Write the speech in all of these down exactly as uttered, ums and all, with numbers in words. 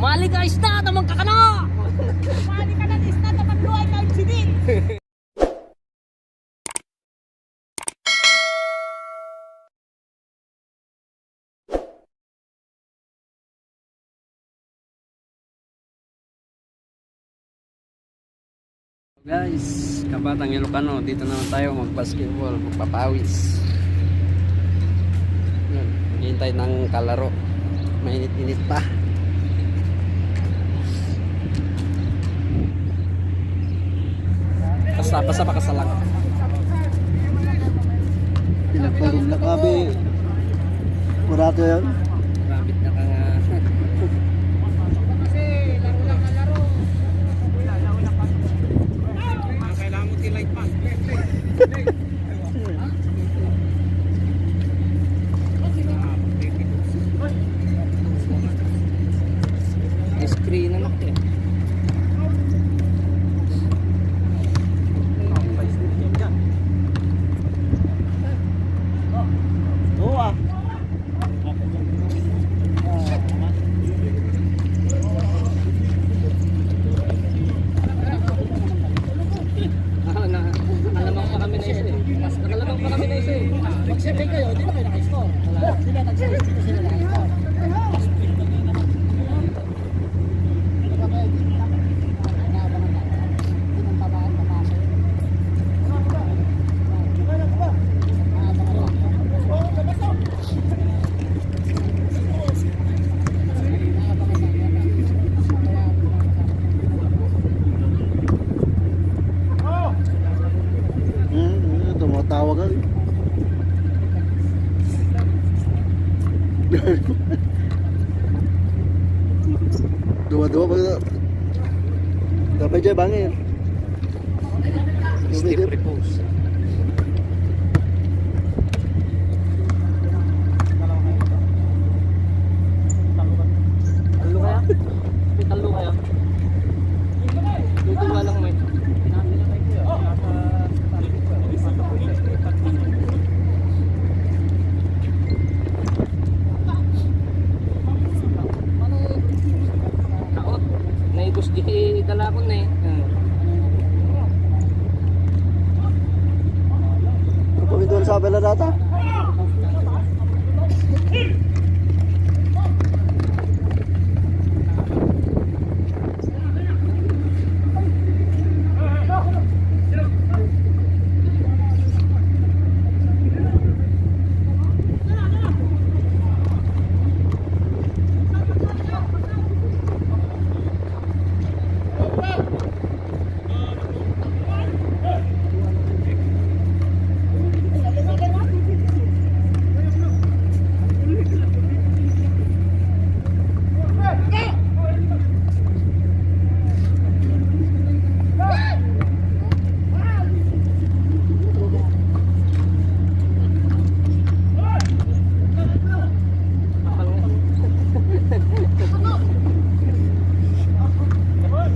Balik ka, isda, tamang kakana! Balik ka na, isda, tamang luay ka, insidin! Guys, kabatang Ilocano, dito naman tayo mag-basketball, magpapawis. Yan, maghihintay ng kalaro. Mainit-init pa. Basta, basta makasalang. Pinagpalong na kami. Murato yan. Rabbit na ka nga. Kailangan mo tilay pa. Screen na lang eh. Oo ah. Ah, na, nakalamang pa kami na isa eh. Nakalamang pa kami na isa eh. Mag-survey kayo, di ba kayo naka-score? Wala. Sila nag-survey, sila naka-score. Hmm, tumatawagan. Dua-dua pa. Dapat dyan, bangin. Sleep repose. Talo kaya? May talo kaya? Luto nga lang, may. Naubos di dalakon na eh. Hmm. Kapag ito ang sabi na data?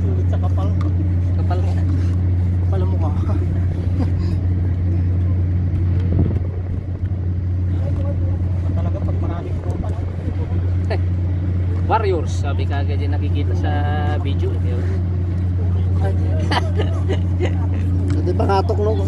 Sulit sa kapal. Kapal nga. Kapal ang mukha. Talaga pag maraming tropa, no? Warriors, sabi ka agad yung nakikita sa video. Pwede pangatok, no?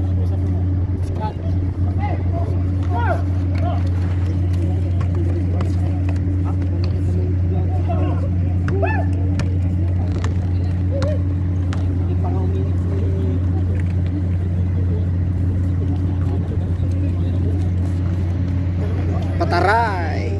Pataray.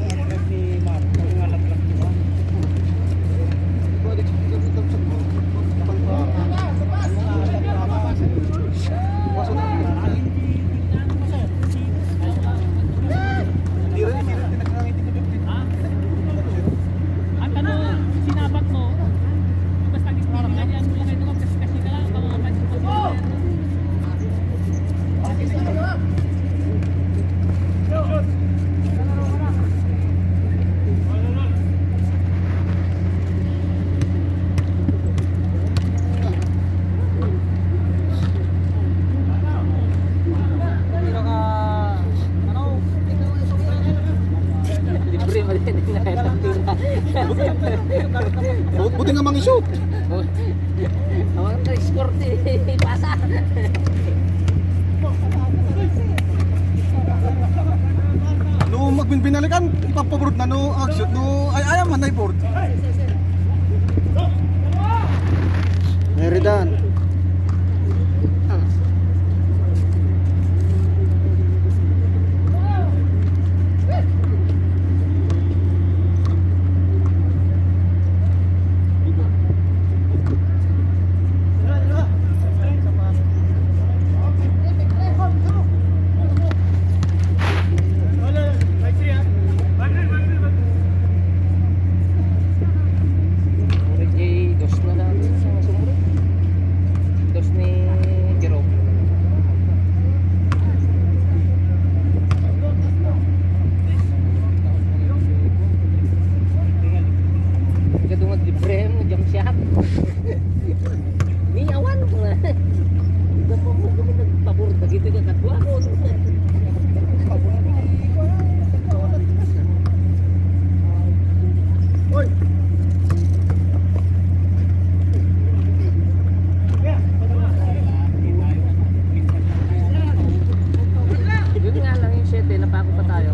Bu-, buti nga mangishoot. Awan ka score ti pasa. No magbinbinalikan, ipapabor na no action, no ay, ayaw man na i-board. Meridan. Uri jay dos na lang sa sumro. Dos ni Jerome. Kadungan libre mo jump shot. Ni awan ko nga. Iba pa mo kami nagpabor dagiti nga kadua ko. Oy. Yun nga lang yung siyete, napako pa tayo.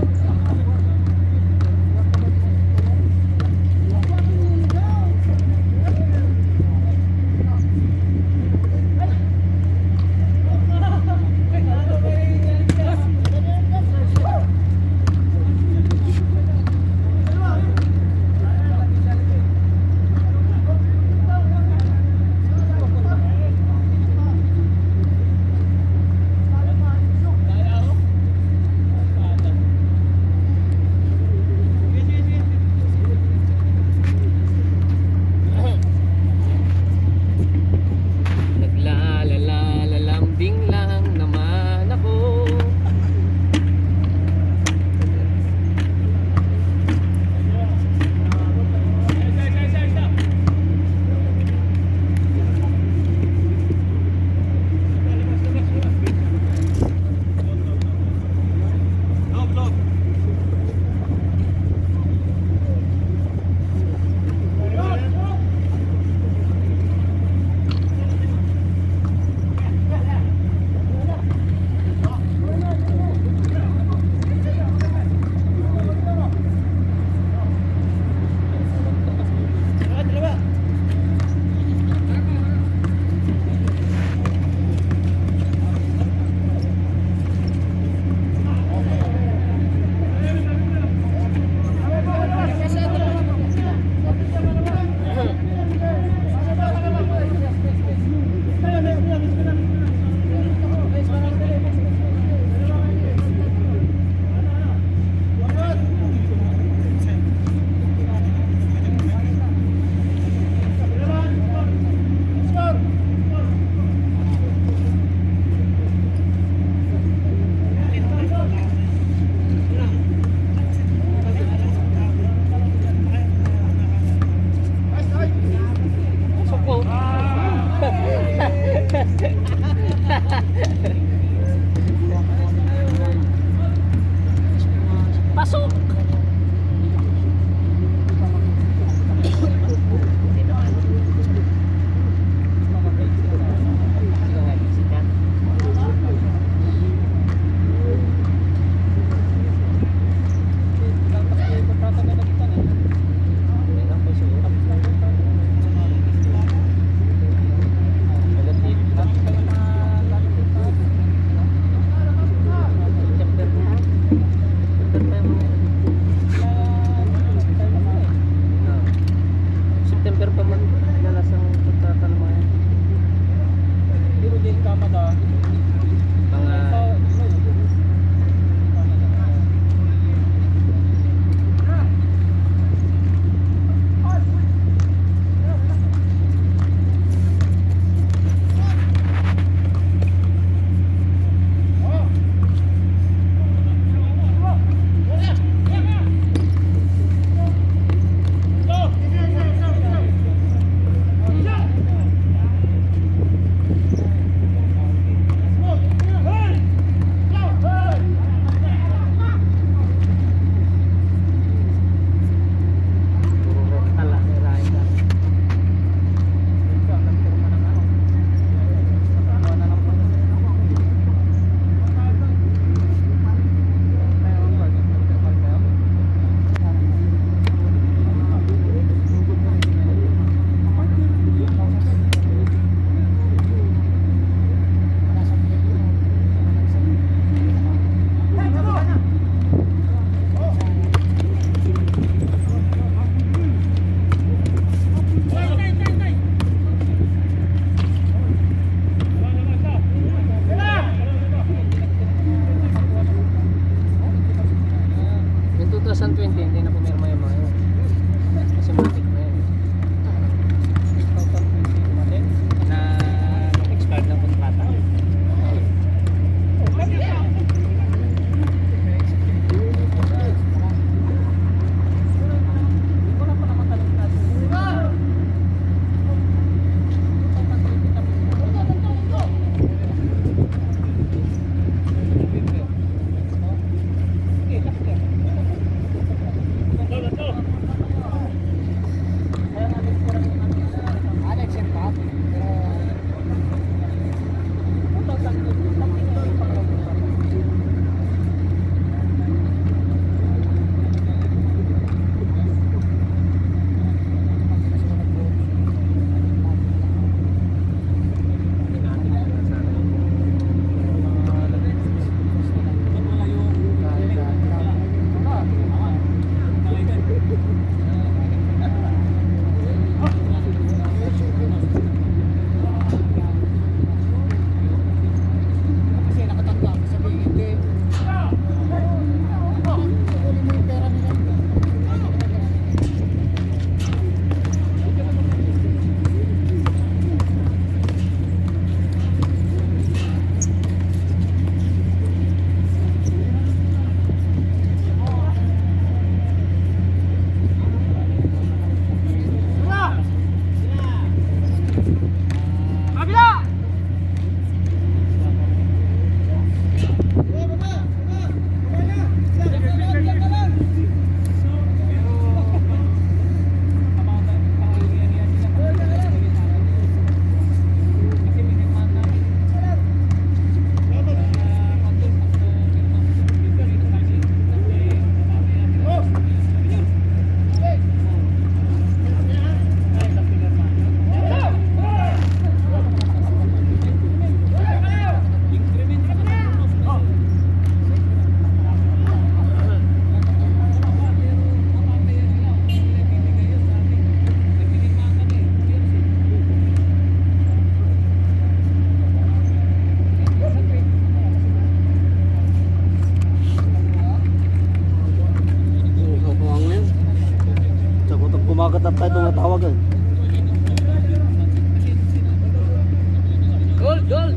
Dol!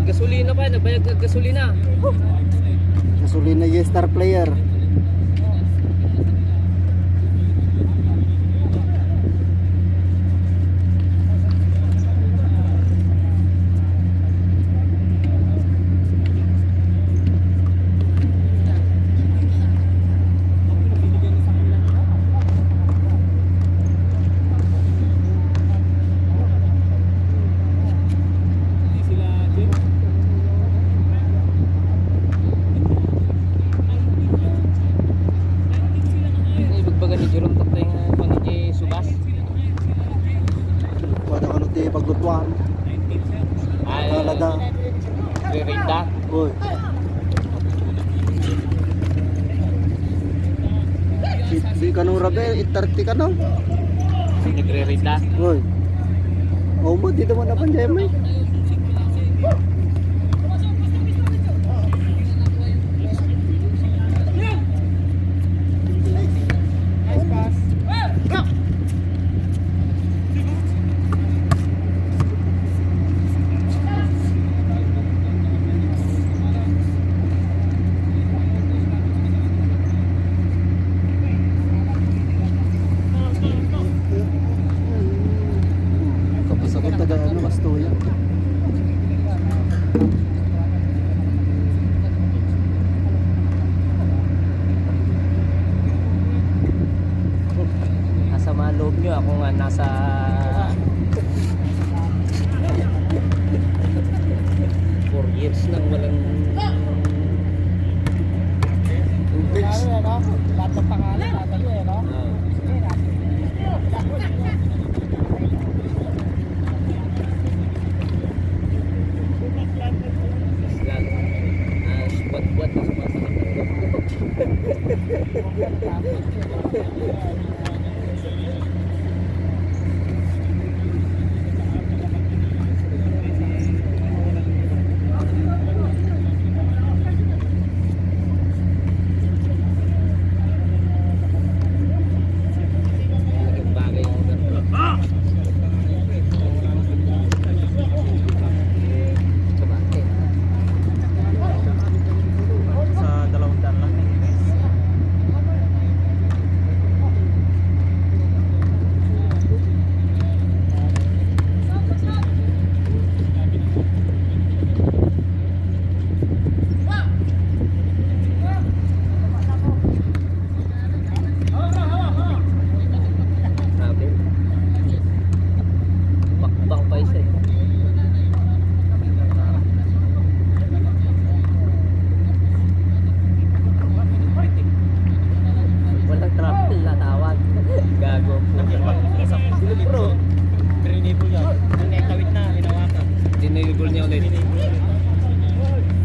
Gasolina pa, nagbayad nga gasolina. Gasolina, yes, star player. Ay, ibagbaga ni Jerome, tattay nga pang iti subas. Wala kano ti paglutuan. Ay, talaga. Ririta. Oy. Di, di kano rabe, eight thirty kano. Nagririta. Oy. Oh, mo, di naman napan dyan, may. Nice pass. Kapasabot taga ano, Astoya. Nasa maloob nyo, ako nga nasa four years nang walang English. Ano yan, no? Lahat ng pangalan, nasa iyo, eh, no? Ah. Lahat. Ah, buat-buat na sumasakit. Sa dalawang daan lang na. Grabe. Bakbang pa isa eh. Walang traffic na tawag. Gago. Bro. Trinable yan. Ang naitawid na, hinawakan. Tinigol niya ulit. Tinigol.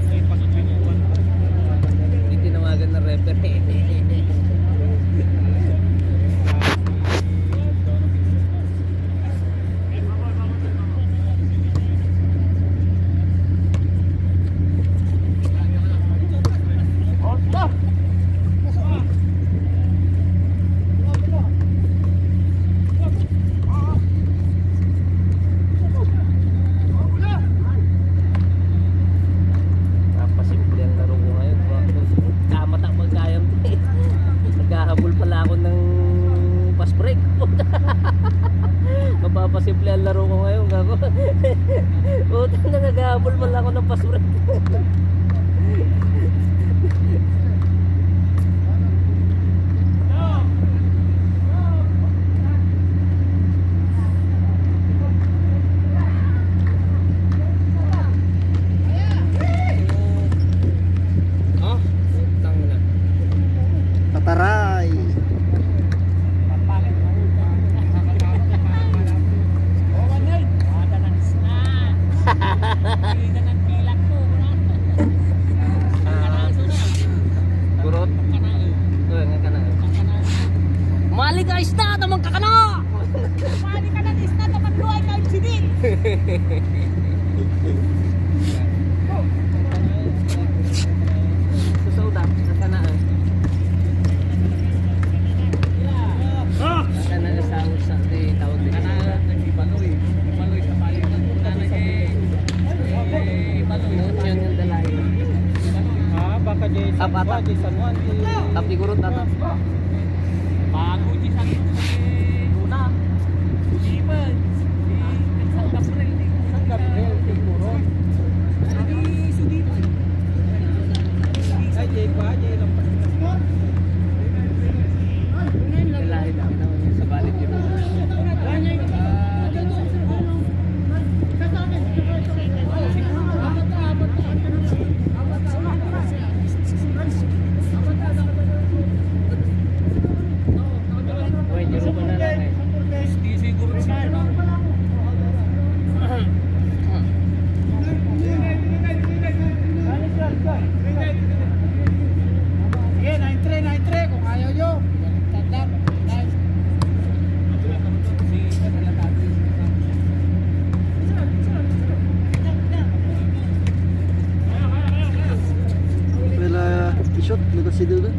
Ay, pagpintuan. Hindi tinawagan ng referee. Napasimple ang laro ko ngayon. Tama, tama, kayang naghahabol pala ako ng pass break. Mapapasimple ang laro ko ngayon, gago. Utang na, naghahabol pala ako ng pass break. Ah, putang na. Pataray. Kurot. Ito, ang kanal. Mali ka, isda, tamang kakana! Mali ka ng isda, tamang luay ka, insidin! Susuda, ang kanal. Ah! Ang kanal sa, sa, di, tawag din. Kanal, ang Ibanoy. Ibanoy, sa Bali. Bata. San Juan, di Tapigurot na to. Bago di San Juan. Luna. Sudipan. Di San Gabriel, di San Gabriel, siguro. Di Sudipan. Ay, di pa, di lang pa. Lahi lang, no? Sa balik yun. Uy, di rupa na lang eh. Di siguro siya, no? Sige, nine three, nine three, kung ayaw nyo. Tandaan, nine. Pwede i-shoot, nagkasido ka?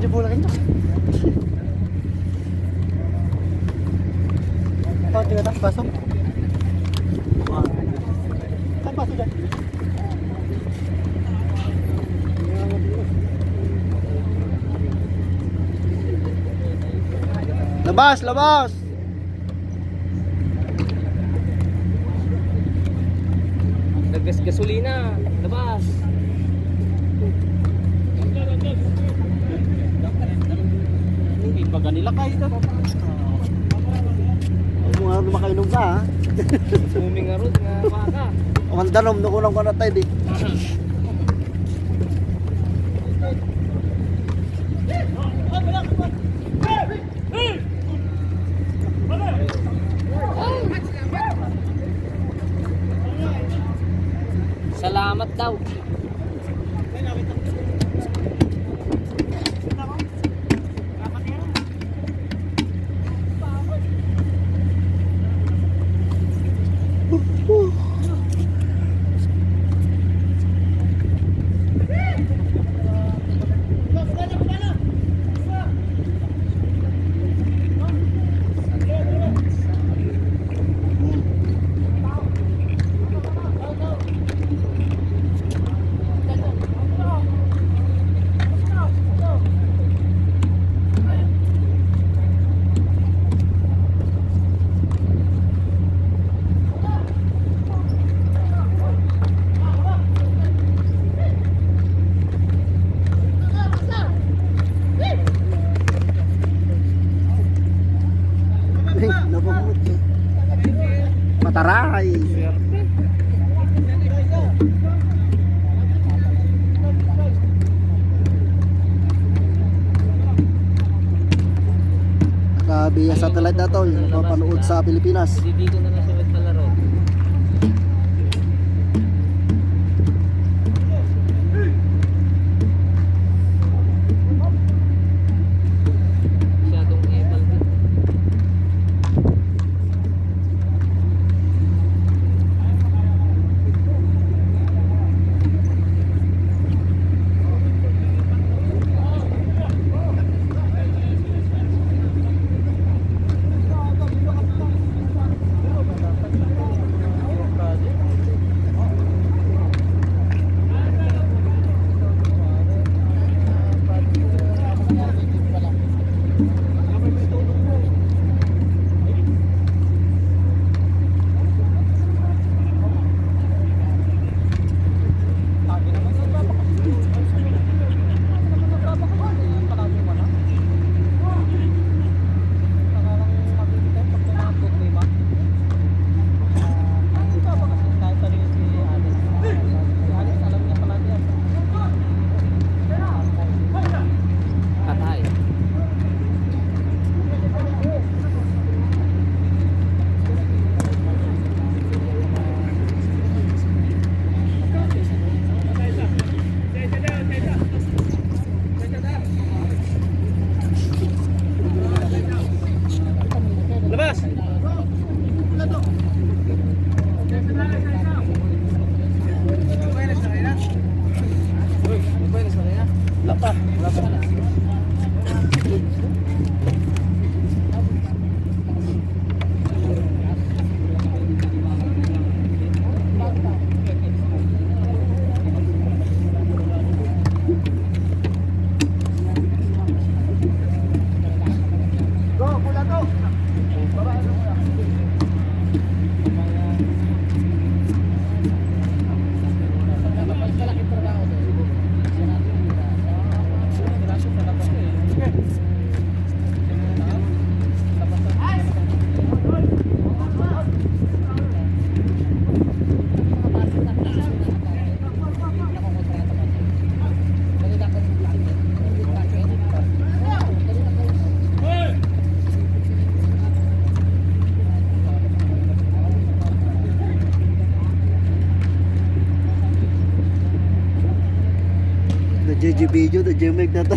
Di bola kayo. Ito, tingnan tayo, baso. Saan baso dyan? Labas, labas! Naggas gasolina, labas. Ibaga nila kayo ito. Ang mga ano makainom ka, ha? Swimming nga road nga baka. Ang danom, nakunang ko na tayo, di. Salamat daw. Ay, naku. Mataray. Naka-via satellite na to, yung mapanood sa Pilipinas. Hindi ko na lang sa palaro. Masyadong epal din. Patay. Labas! Wala pa. Wala pa. The J J video, the J M X na to.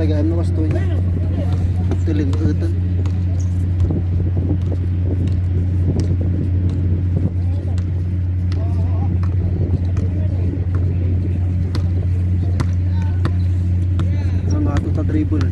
Ano, kastoy? Tiling-etan. Ang ato ta dribble.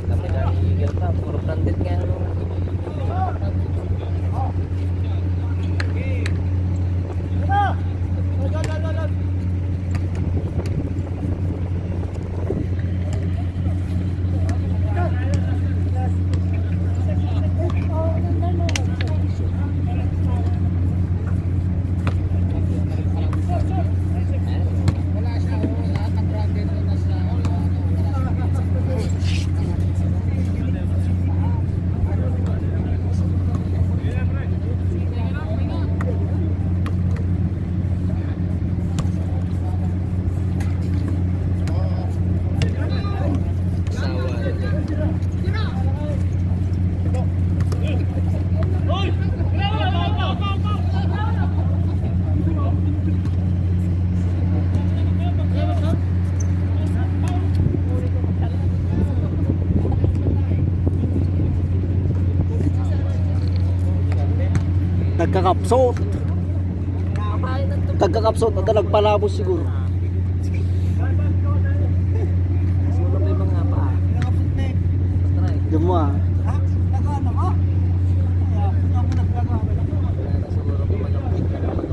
Kami na ni Eagle pa, puro branded nga, ano. Nagkakapsot. Nagkakapsot, adda nagpalabos siguro. Siguro may mga pa. Diyan mo, ah. Wala na siguro kung malambot ka naman.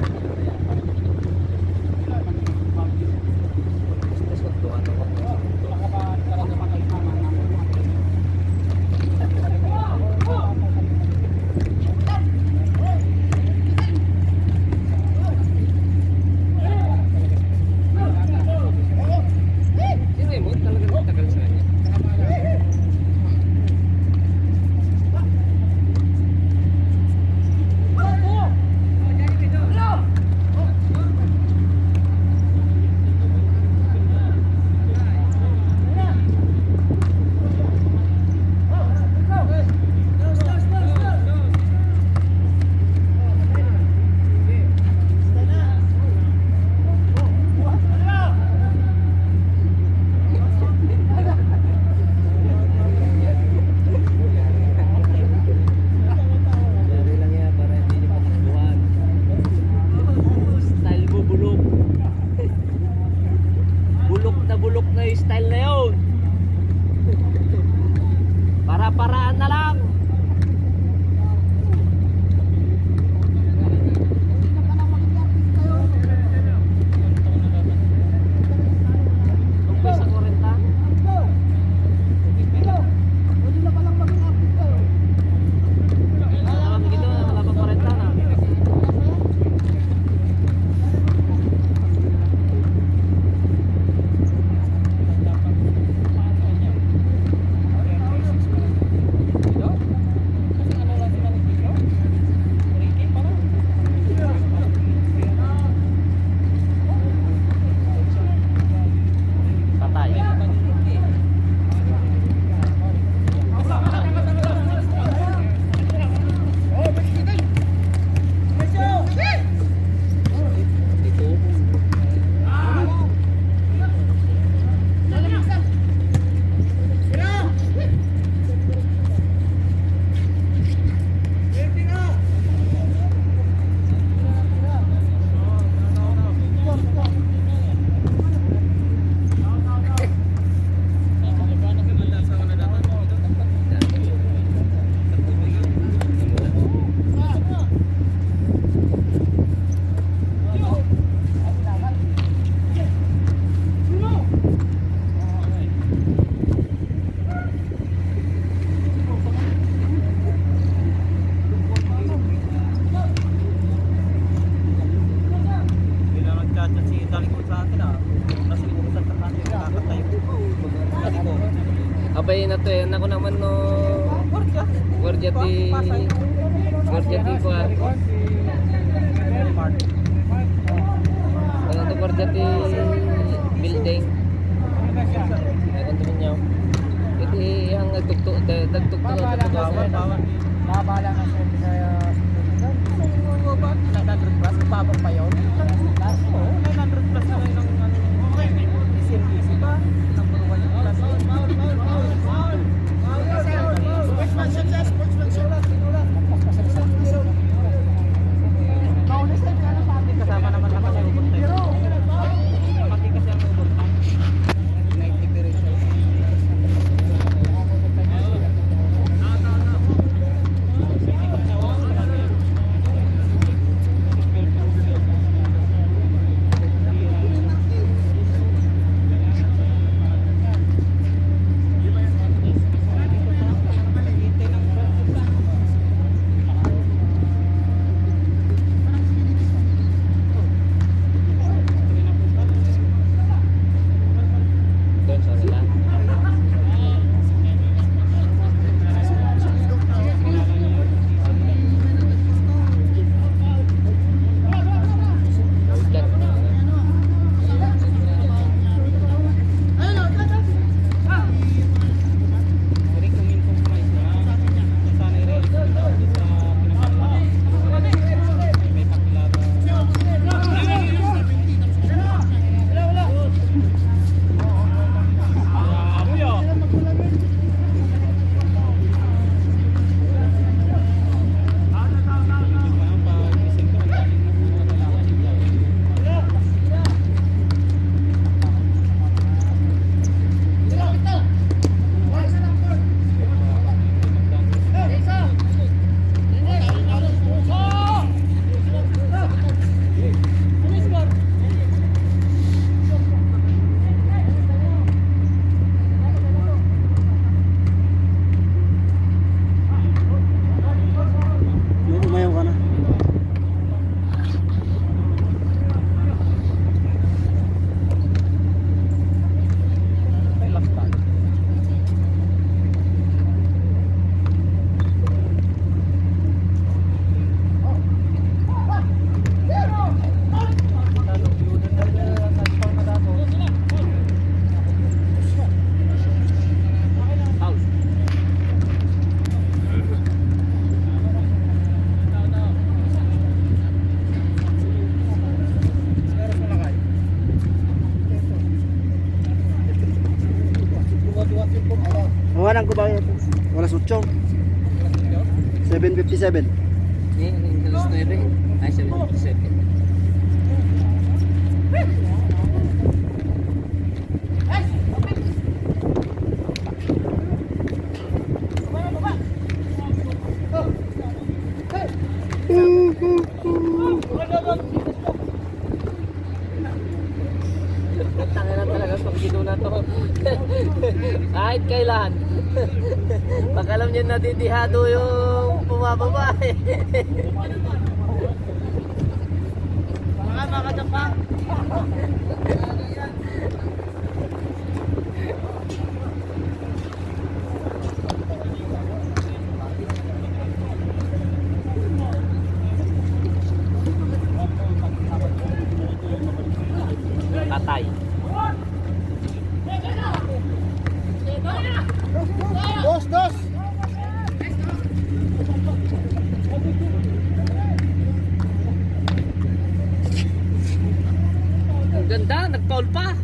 Bay na to eh. Nako naman no. Guardia ti, guardia ti kuan. Ano to, guardia ti building. Ay, condominium. Iti ang nagtukto, nagtukto, nagtukto. Bawal, bawal. Mababa lang ang sa Nine hundred plus, mababa pa yun. Oo, nine hundred plus na ngayon ang ano, S M D C pa. Number one yung class. Sportsmanship, sir. Sportsmanship. Kasama naman na kasi ubos na yun. Pati kasi ang ubos na. Umayaw ka na. Awanan ko ba ito? Alas otso. Seven fifty-seven. Eh, ano yung alas nuebe? Ay, seven fifty-seven. Tangina talaga, pag ginawa na to. Kahit kailan. Pag alam niya, nadidihado yung bumababa eh. Mga, mga kadapa. Patay. Dos, dos. Ang ganda, nagpaul pa.